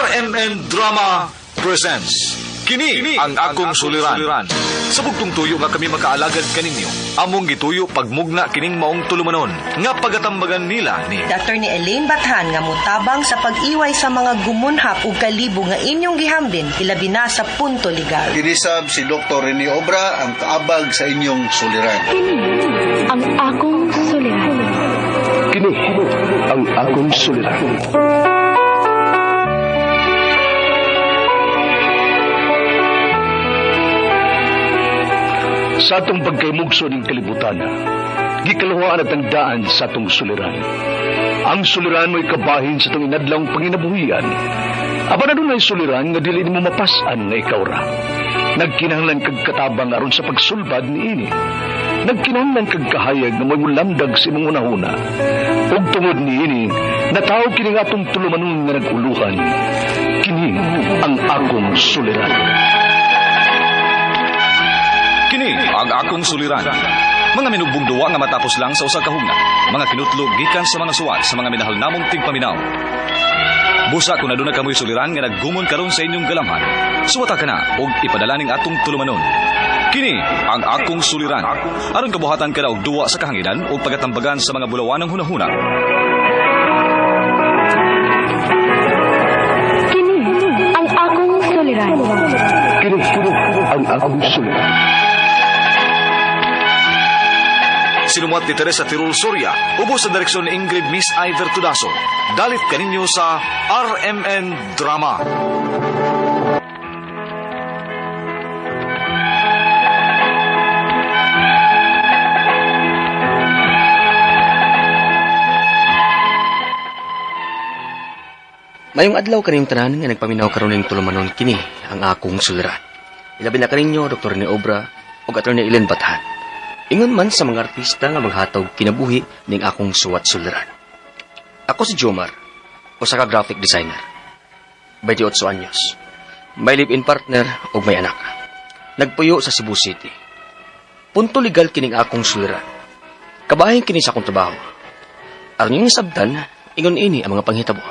RMN Drama presents Kini ang Akong Suliran. Sa bugtong tuyo nga kami makaalagad kaninyo, among gituyo pagmugna kining maong tulumanon nga pagatambagan nila ni Attorney Elaine Bathan nga mutabang sa pag-iway sa mga gumunhap ug kalibo nga inyong gihambin ilabi na sa punto legal. Kinisab si Dr. Rene Obra ang kaabag sa inyong suliran. Kini ang akong suliran. Kini ang akong suliran. Sa atong pagkaymugso ning kalibutan, gikaluhaan at ang daan sa atong suliran. Ang suliran mo'y kabahin sa atong inadlawng panginabuhian. Apan adunay suliran nga dili nimo mapas-an nga ikaw ra. Nagkinahanglan kag katabang aron sa pagsulbad niini. Nagkinahanglan kag kahayag nga mo'y mulamdag sa imong hunahuna. Ug tungod niini, natawo kini nga atong tulumanon nga nag-uluhan. Kini ang akong suliran. Kini ang Akong Suliran. Mga minugbong duwa nga matapos lang sa usa ka hugna. Mga kinutlo gikan sa mga suwat sa mga minahal namong tigpaminaw. Busa kung aduna kamoy suliran nga naggumon karon sa inyong galamhan, suwata ka na og ipadala ning atong tulumanon. Kini ang Akong Suliran. Aron kabuhatan ka na og duwa sa kahanginan o pagatambagan sa mga bulawanang hunahuna. Kini ang akong suliran. Kini ang akong suliran. Sinumuat ni Teresa Tirul Soria, ubos sa direksyon ni Ingrid Miss Iver Tudaso. Dalit kaninyo sa RMN Drama. Mayong adlaw kaniyong tanan nga nagpaminaw karon ning tulumanon kini ang akong suliran. Ilabi na kaninyo Dr. Rene Obra ug Attorney Ellen Bathan. Ingon man sa mga artista nga maghatag kinabuhi ning akong suwat suliran. Ako si Jomar, usa ka graphic designer. 28 anyos. May live-in partner ug may anak. Nagpuyo sa Cebu City. Punto legal kining akong suliran. Kabahin kini sa akong trabaho. Aron inyong sabtan, ingon ini ang mga panghitabo.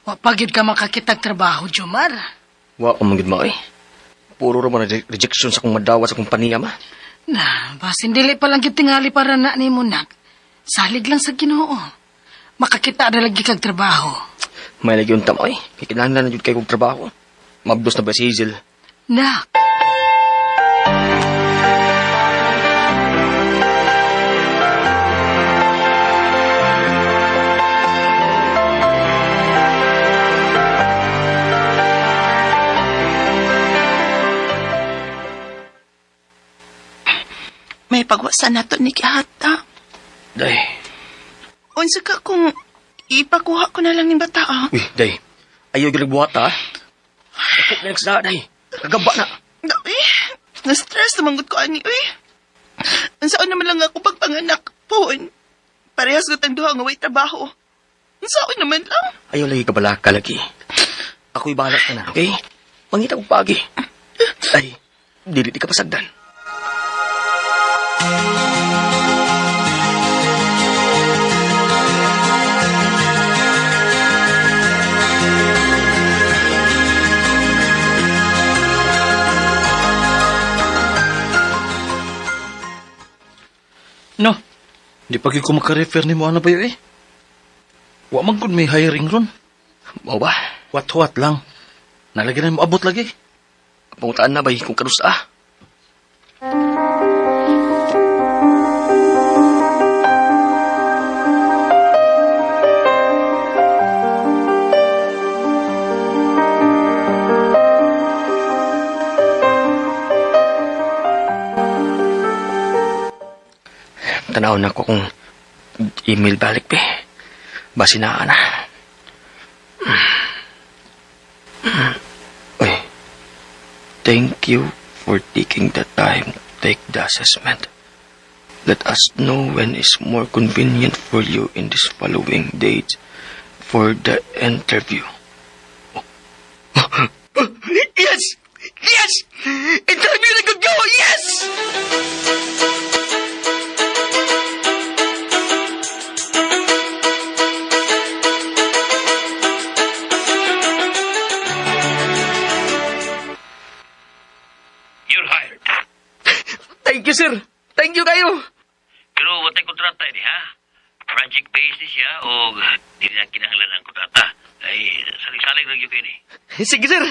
Wa pa gyud ka makakitag trabaho, Jomar. Wa ko man gyud ma, eh. Puro ra man rejection sa akong madawat sa akong paniya, ma. Na, basin dili pa lang gyud tingali para na nimo nak. Salig lang sa Ginoo. Makakita ra lagi kag trabaho. May lagi unta ma, eh. Kay kinahanglan na jud kay kog trabaho. Mabdos na ba si Hazel? Nak. May pagwasan nato ni Kihata. Day. Unsa ka kung ipakuha ko na lang ning bata, ah? Uy, day. Ayaw gyud nagbuhat, ha? Dako na nagsa, day. Kagaba na. Uy, na-stress naman ko ani, uy. Unsaon naman lang ako pagpanganak, poon. Parehas ko tang duha nga way trabaho. Unsaon naman lang. Ayaw lagi kabalaka lagi. Ako'y bahala ka na, okay? Mangita kong pagi. Ay, dili di ka pasagdan. No, di pa gyud ko maka-refer nimo ana ba eh. Wa man gud may hiring ron. Mao ba? Huwat-huwat lang. Nalagi na moabot lagi. Pangutaan na bay kung kanus ah. Tanaw na ko kung email balik pe. Basi na na. Uy. Thank you for taking the time to take the assessment. Let us know when is more convenient for you in this following dates for the interview. Yes! Yes! Interview na gud ko! Yes! Thank you, sir. Thank you kayo. Pero watay kontrata ini ha. Project based ni siya o dili na kinahanglan ang kontrata. Ay salig-salig lang gyud kini. Sige, sir.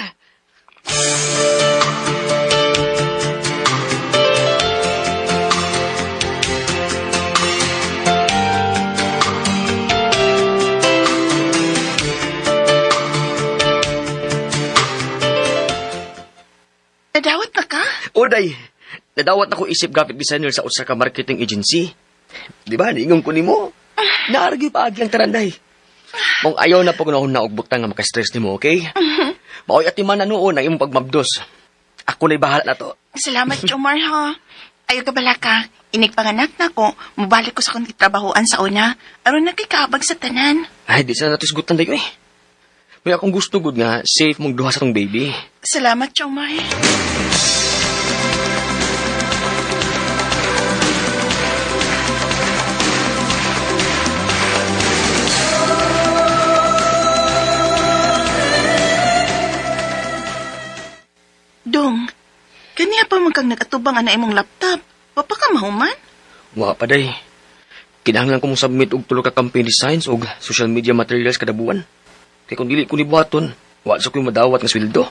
Nadawat na ka? Oday, nadawat ako isip graphic designer sa usa ka marketing agency. Di ba, niingon ko nimo. Naargi pa agi ang taranday. Kung ayaw na pag na og butang nga maka-stress nimo, okay? Maoy atiman na noon ang imong pagmabdos. Ako na'y bahala na to. Salamat, Jomar, ha. Ayaw ka bala ka. Inig panganak na ko, mubalik ko sa kong trabahoan sa una. Aron na kay kaabag sa tanan. Ay, di sana natisgutan dayo eh. May akong gusto gud nga safe mong duha sa tong baby. Salamat, Jomar. Dong, kaniya pa man kang nagatubang ana imong laptop. Wa pa ka mahuman? Wa pa day. Kinahanglan ko mong submit og tulo ka campaign designs og social media materials kada buwan. Kay kung dili ko ni buhaton, wa sa ko yung madawat nga sweldo.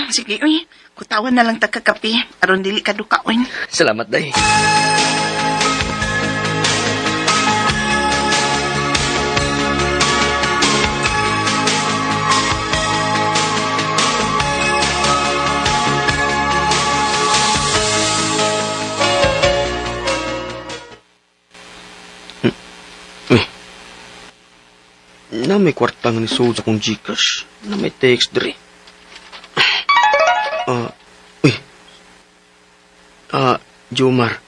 Sige, uy. Kutawan na lang ta kakape. Aron dili ka dukaon. Salamat day. Uy. Na may kwarta nga ni sa akong Gcash. Na may text diri. Uy. Jomar,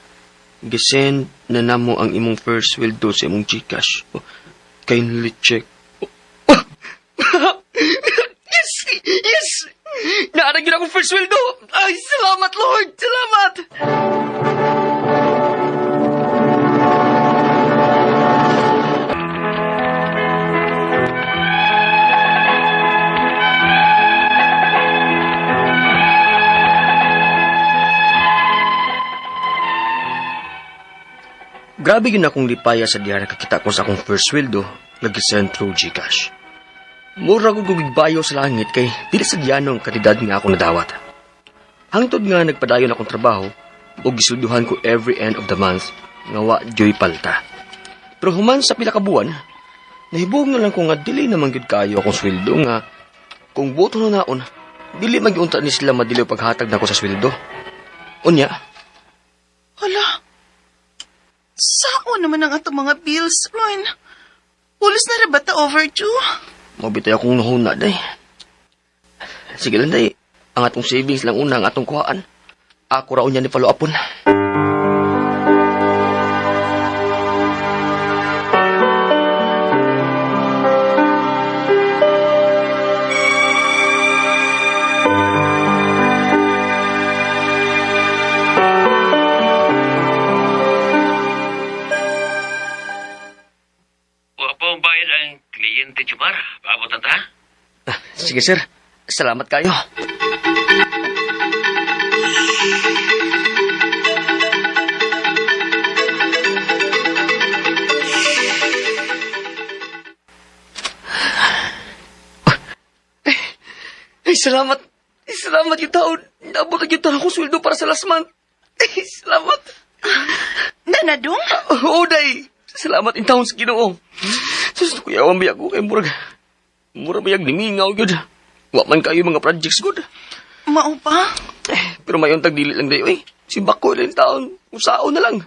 gisend na namo ang imong first sweldo sa imong Gcash. Oh, kindly check. Oh. Oh. Yes! Yes! Naarag yun akong first sweldo! Ay, salamat, Lord! Salamat! Grabe yun akong lipaya sa diha nakakita ko sa akong first sweldo nga gisend through Gcash. Mura ko gugigbayo sa langit kay dili sa diyano ang kantidad nga ako nadawat. Hangtod nga nagpadayon akong trabaho ug gisulduhan ko every end of the month nga wa joy palta. Pero human sa pila ka buwan, nahibog na lang ko nga dili naman gyud kaayo akong sweldo nga kung buto na naon, dili magyunta ni sila madili paghatag nako sa sweldo. Unya, Hala. Sao naman ang atong mga bills, Ron? Pulos na ra ba ta overdue? Mabitay akong nahuna, day. Sige lang, day. Ang atong savings lang una ang atong kuhaan. Ako raw niya ni follow upon. Wa pa ang bayad ang kliyente, Jomar. Paabot na ta. Sige, sir. Salamat kayo. Ay, salamat. Ay, salamat yung taon. Naabot na yung taon akong sweldo para sa last month. Ay, salamat. Nanadong? Oo, day. Salamat in taon sa Ginoo. Sus, kuya, ang biyak ko kay murag. Murag bayag nimingaw yun. Wa man kayo mga projects good. Mao pa? Eh, pero mayon tagdili lang dayo eh. Si Bako rin taon. Usao na lang.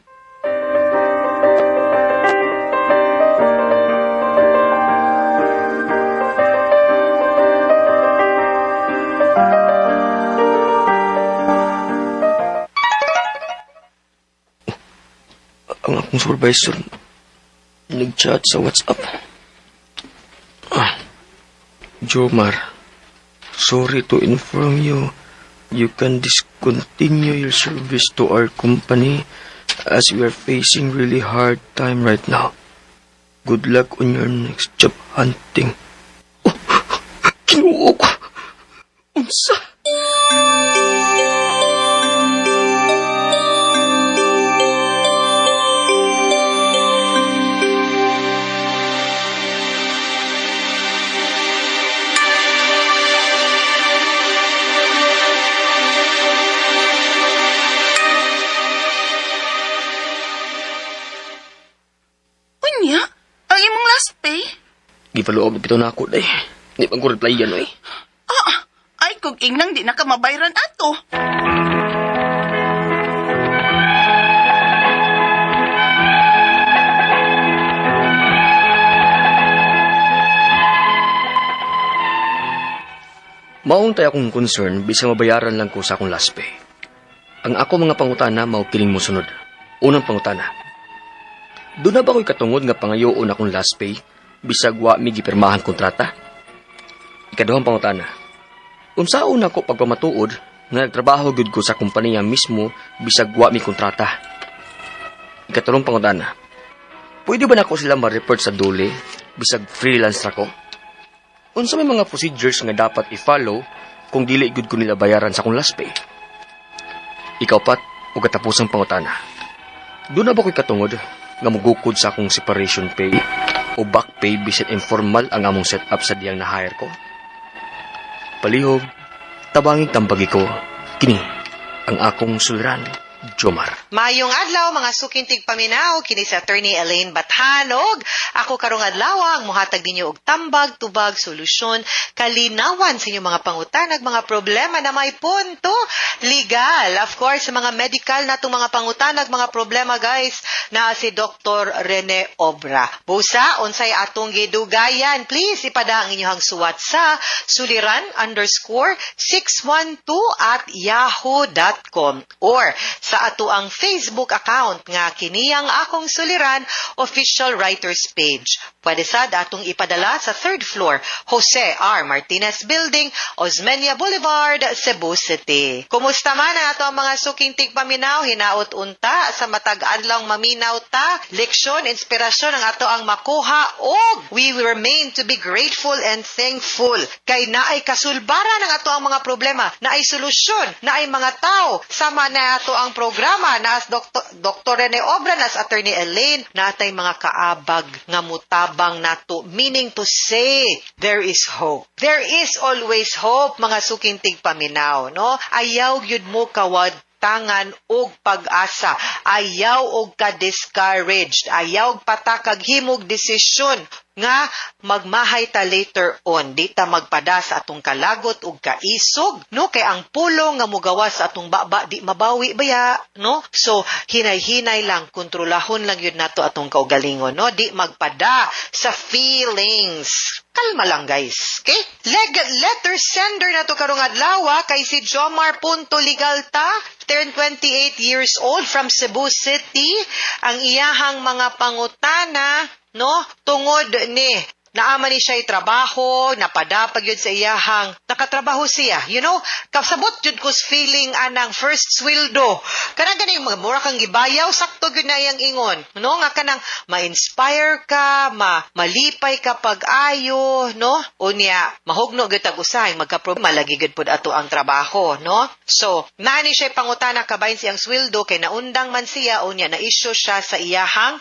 Ang akong supervisor nag-chat sa WhatsApp. Jomar, sorry to inform you, you can discontinue your service to our company as we are facing really hard time right now. Good luck on your next job hunting. Oh, Kinuo ko. Unsa? I-follow up bitaw na ako, day. Di man ko replyan, oy. Ah, ay kung ingnang di na ka mabayran ato. Maong tay akong concern bisag mabayaran lang ko sa akong last pay. Ang ako mga pangutana mao kining mosunod. Unang pangutana. Doon na ba ko'y katungod nga pangayoon akong last pay bisag wa mi gipirmahan kontrata? Ikaduhang pangutana. Unsaon nako pagpamatuod nga nagtrabaho gyud ko sa kompanya mismo bisag wa mi kontrata? Ikatulong pangutana. Pwede ba nako sila ma-report sa dole bisag freelance ra ko? Unsa may mga procedures nga dapat i-follow kung dili gyud ko nila bayaran sa akong last pay? Ikaupat ug katapusang pangutana. Doon na ba ko'y katungod nga mugukod sa akong separation pay o back pay bisan informal ang among setup sa diyang na-hire ko? Palihog, tabanging tambagi ko, kini ang akong suliran, Jomar. Mayong adlaw mga suking tigpaminaw kini sa Attorney Elaine Bathanog. Ako karong adlaw ang mohatag ninyo og tambag, tubag, solusyon, kalinawan sa inyong mga pangutanag, mga problema na may punto legal. Of course, sa mga medical natong mga pangutanag, mga problema guys, na si Dr. Rene Obra. Busa, unsay atong gidugayan, please ipada ang inyong suwat sa suliran_612@yahoo.com or sa ato ang Facebook account nga kini ang akong suliran official writers page. Pwede sad atong ipadala sa third floor, Jose R. Martinez Building, Osmeña Boulevard, Cebu City. Kumusta man ang ato ang mga suking tigpaminaw, hinaot unta sa matag adlaw maminaw ta, leksyon, inspirasyon ang ato ang makuha og we will remain to be grateful and thankful kay naay kasulbaran ang ato ang mga problema, naay solusyon, naay mga tao sama na ato ang programa na as Dr. Rene Obra, na as Attorney Elaine, natay mga kaabag nga mutabang nato, meaning to say there is hope. There is always hope, mga suking tigpaminaw, no? Ayaw gyud mo kawad tangan og pag-asa, ayaw og ka-discouraged, ayaw patakag himog desisyon nga magmahay ta later on, di ta magpada sa atong kalagot og kaisog, no? Kay ang pulong nga mugawas sa atong baba di mabawi baya, no? So hinay-hinay lang, kontrolahon lang yun nato atong kaugalingon, no? Di magpada sa feelings. Kalma lang guys, okay? Letter sender na to karong adlaw kay si Jomar Punto Ligalta, turn 28 years old from Cebu City. Ang iyahang mga pangutana, no, tungod ni naama ni siya'y trabaho, napadapag yun sa iyahang, nakatrabaho siya. You know, kasabot yun ko's feeling anang first sweldo. Kanang ganing mga mura kang gibayaw, sakto yun na iyang ingon. No, nga kanang ma-inspire ka, malipay ka pag-ayo, no? Unya, mahugno gyud tag usahay, magka-problema, lagi gyud pud ato ang trabaho, no? So, naani siya'y pangutana kabahin siyang sweldo, kay naundang man siya, unya, na-issue siya sa iyahang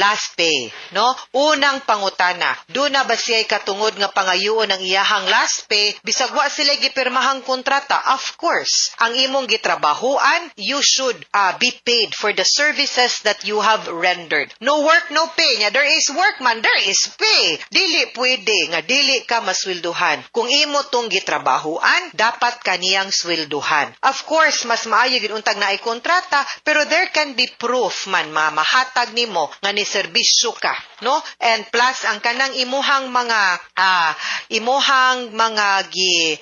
last pay, no? Unang pangutana, doon na ba siya'y katungod nga pangayuon ang iyahang last pay, bisag wa sila gipirmahang kontrata? Of course, ang imong gitrabahoan, you should be paid for the services that you have rendered. No work, no pay. Nya, there is work man, there is pay. Dili pwede nga dili ka maswelduhan. Kung imo tong gitrabahoan, dapat kaniyang swelduhan. Of course, mas maayo gid untag naay kontrata, pero there can be proof man mahatag nimo nga ni serbisyo ka, no? And plus ang kanang imuhang mga gi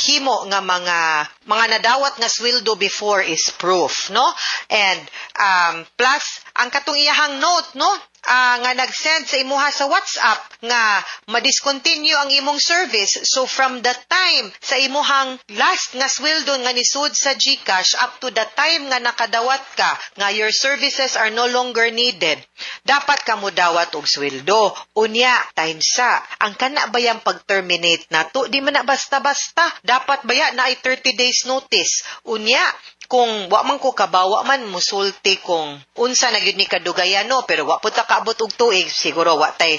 himo nga mga nadawat nga sweldo before is proof, no? And plus ang katong iyahang note, no, nga nag-send sa imuha sa WhatsApp nga ma-discontinue ang imong service. So from the time sa imuhang last nga sweldo nga nisud sa GCash up to the time nga nakadawat ka nga your services are no longer needed, dapat ka mo dawat og sweldo. Unya, time sa ang kana bayang pag-terminate nato, di man na basta-basta. Dapat baya na ay 30 days notice. Unya, kung wa man ko kabawa man musulti kung unsa na gyud ni kadugayan, no, pero wa pud ta kaabot og tuig, siguro wa tay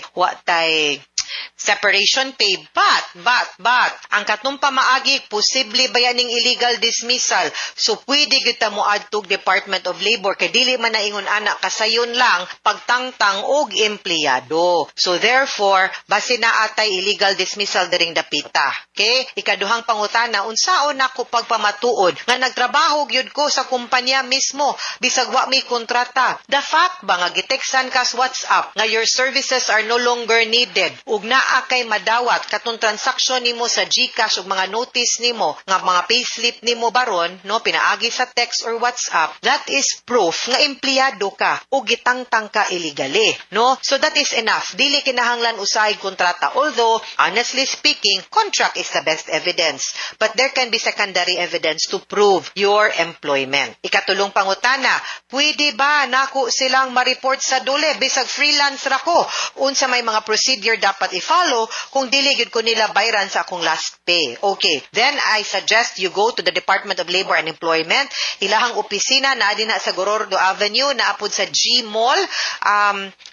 Separation pay. But, ang katong pamaagi, posible ba ning illegal dismissal? So, pwede gyud ta moadtog Department of Labor kay dili man na ingon ana kasayon lang pagtangtang og empleyado. So, therefore, base na atay illegal dismissal diring dapita. Okay? Ikaduhang pangutana, unsaon nako pagpamatuod nga nagtrabaho gyud ko sa kumpanya mismo bisag wa may kontrata? The fact ba nga giteksan ka sa WhatsApp nga your services are no longer needed ug naa kay madawat katong transaction nimo sa GCash ug mga notice nimo nga mga payslip nimo baron, no, pinaagi sa text or WhatsApp, that is proof nga empleyado ka ug gitangtang ka illegally, no? So that is enough. Dili kinahanglan usahay kontrata, although honestly speaking, contract is the best evidence, but there can be secondary evidence to prove your employment. Ikatulong pangutana, pwede ba nako silang ma-report sa DOLE bisag freelance ra ko? Unsa may mga procedure dapat i-follow kung dili gyud ko nila bayran sa akong last pay? Okay, then I suggest you go to the Department of Labor and Employment. Ilahang opisina naa dinha sa Gorordo Avenue, naapod sa G Mall,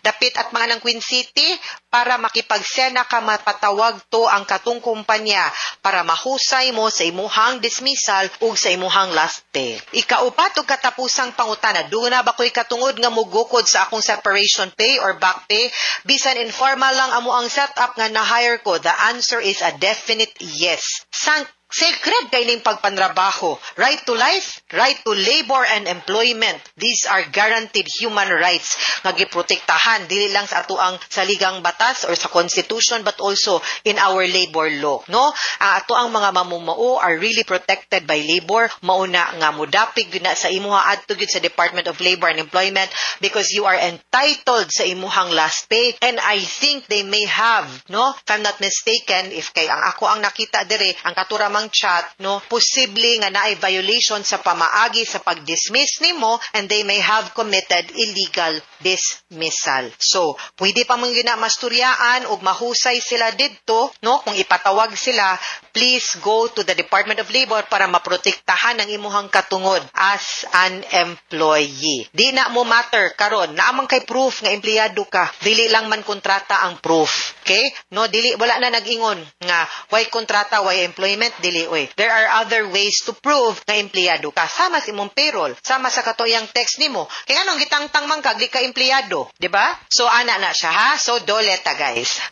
dapit at mga ng Queen City, para makipagsena ka, mapatawag to ang katong kumpanya para mahusay mo sa imuhang dismissal ug sa imuhang last pay. Ikaupat ug katapusang pangutana, duna ba ko'y katungod nga mugukod sa akong separation pay or back pay bisan informal lang amo ang setup nga na-hire ko? The answer is a definite yes. Sang sacred kay ning pagpanrabaho. Right to life, right to labor and employment. These are guaranteed human rights nga giprotektahan dili lang sa atoang saligang batas or sa constitution but also in our labor law, no? Ang atoang mga mamumao are really protected by labor. Mauna nga mudapig gyud na sa imuha, adto gyud sa Department of Labor and Employment because you are entitled sa imuhang last pay. And I think they may have, no, if I'm not mistaken, if kay ang ako ang nakita dire ang katuramang chat, no, posible nga naay violation sa pamaagi sa pag-dismiss nimo and they may have committed illegal dismissal. So, pwede pa man gyud na masturyaan ug mahusay sila didto, no, kung ipatawag sila. Please go to the Department of Labor para maprotektahan ang imuhang katungod as an employee. Di na mo matter karon, naa man kay proof nga empleyado ka. Dili lang man kontrata ang proof. Okay? No, dili, wala na nag-ingon nga why kontrata, why employment, dili oy. There are other ways to prove nga empleyado ka. Sama sa imong payroll, sama sa katoyang text nimo. Kaya nganong gitangtang man kag di ka empleyado, di ba? So ana na siya ha. So DOLE ta, guys.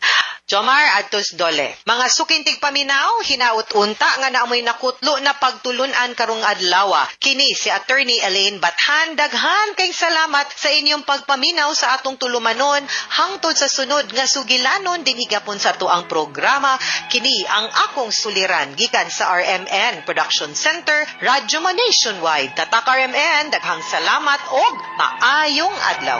Jomar adtos DOLE. Mga suking tigpaminaw, hinaut unta nga naamoy nakutlo na pagtulunan karong adlaw. Kini si Attorney Elaine Bathan. Daghan kay salamat sa inyong pagpaminaw sa atong tulumanon hangtod sa sunod nga sugilanon dinhi gapon sa atoang programa. Kini ang Akong Suliran gikan sa RMN Production Center, Radyo Mo Nationwide. Tatak RMN, daghang salamat og maayong adlaw.